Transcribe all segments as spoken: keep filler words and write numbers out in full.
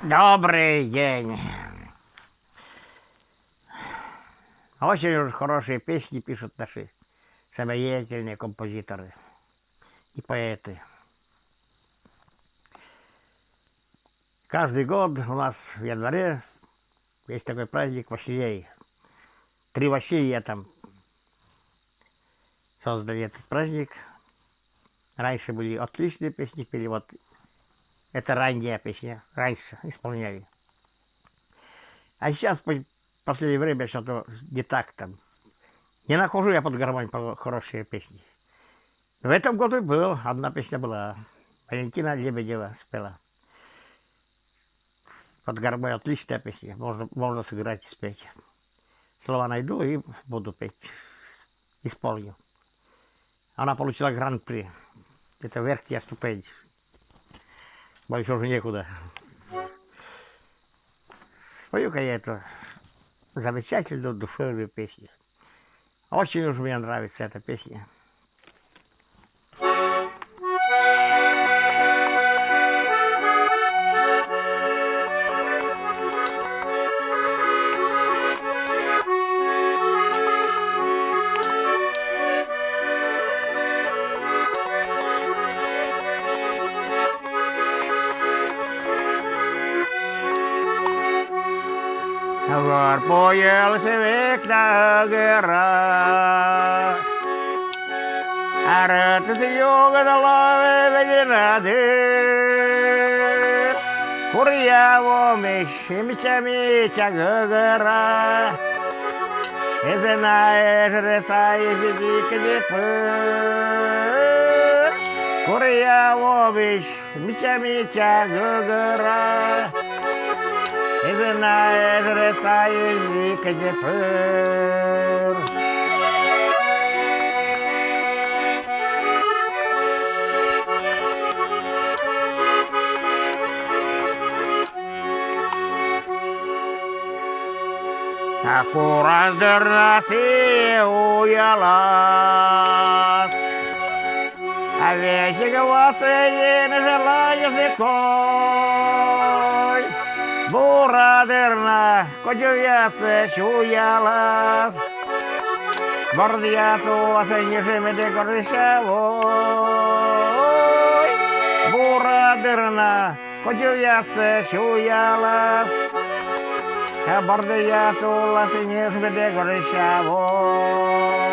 Добрый день. Очень уж хорошие песни пишут наши самодеятельные композиторы и поэты. Каждый год у нас в январе есть такой праздник Василей. Три Василия там создали этот праздник. Раньше были отличные песни, пели, вот это ранняя песня, раньше исполняли. А сейчас по- последнее время что-то не так там. Не нахожу я под гармонь по- хорошие песни. В этом году был, одна песня была. Валентина Лебедева спела. Под гармонь отличная песня. Можно, можно сыграть и спеть. Слова найду и буду петь. Исполню. Она получила гран-при. Это верхняя ступень. Больше уже некуда. Спою-ка я эту замечательную душевную песню. Очень уж мне нравится эта песня. Вор пуйӧлӧс век да ӧгыра. Артмис югыд лоӧ вежыра дыр. Куръя вомысь мича-мича гӧгӧра. Эз на эжрӧ сайысь дзик дзипы. Куръя вомысь мича-мича гӧгӧра. Эз на эжрӧ сайысь дзик дзипы. А курас дыр на сійӧ уялас. А весиг васӧ енэжлаыс кой. Бура дыр на кодзувъясӧ сюялас. Бордъяс улас ньӧжйӧ медводз гожӧмсӧ вой. Бура дыр на кодзувъясӧ сюялас. А бордъяс улас ньӧжйӧ медводз гожӧмсӧ вой.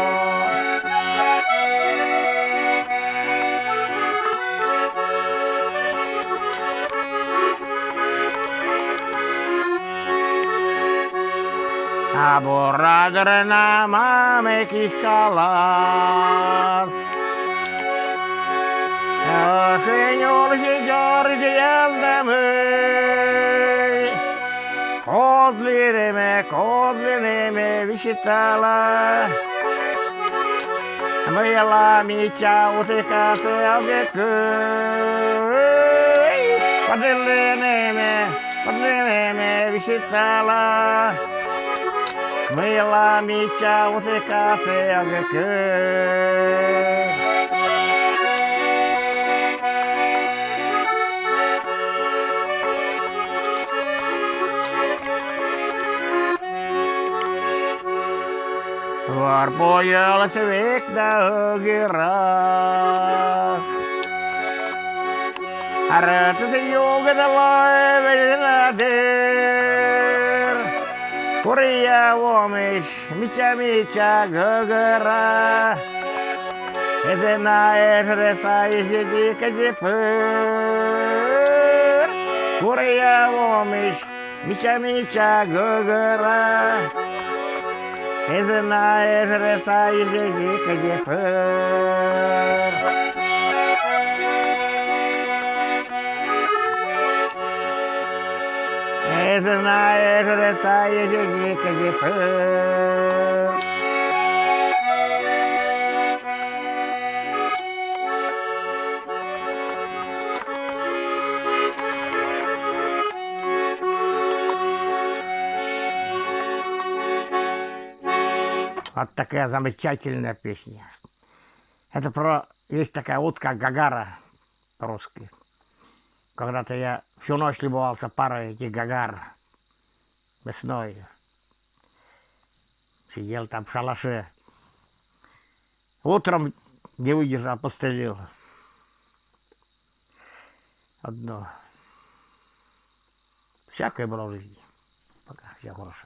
А бура дыр на мамӧ киськалас. Ӧшинь улысь дзоридзьяс да мый. Кодлыны ме, кодлыны ме висьтала. Мыйла мича утыкасӧ ог кыв. Кодлыны ме, кодлыны ме висьтала. Мыйла мича утыкасӧ ог кыв. Вор пуйӧлӧс век да ӧгыра. Артмис югыд лоӧ вежыра дыр. Куръя вомысь мича-мича гӧгӧра. Эз на эжрӧ сайысь дзик дзипы. Куръя вомысь мича-мича гӧгӧра. Эз на эжрӧ сайысь дзик дзипы. Эз на эжрӧ сайысь дзик дзипы. Вот такая замечательная песня. Это про... Есть такая утка гагара по-русски. Когда-то я всю ночь любовался парой этих гагар. Весной. Сидел там в шалаше. Утром не выдержал, подстрелил. Одно. Всякое было в жизни. Пока все хорошо.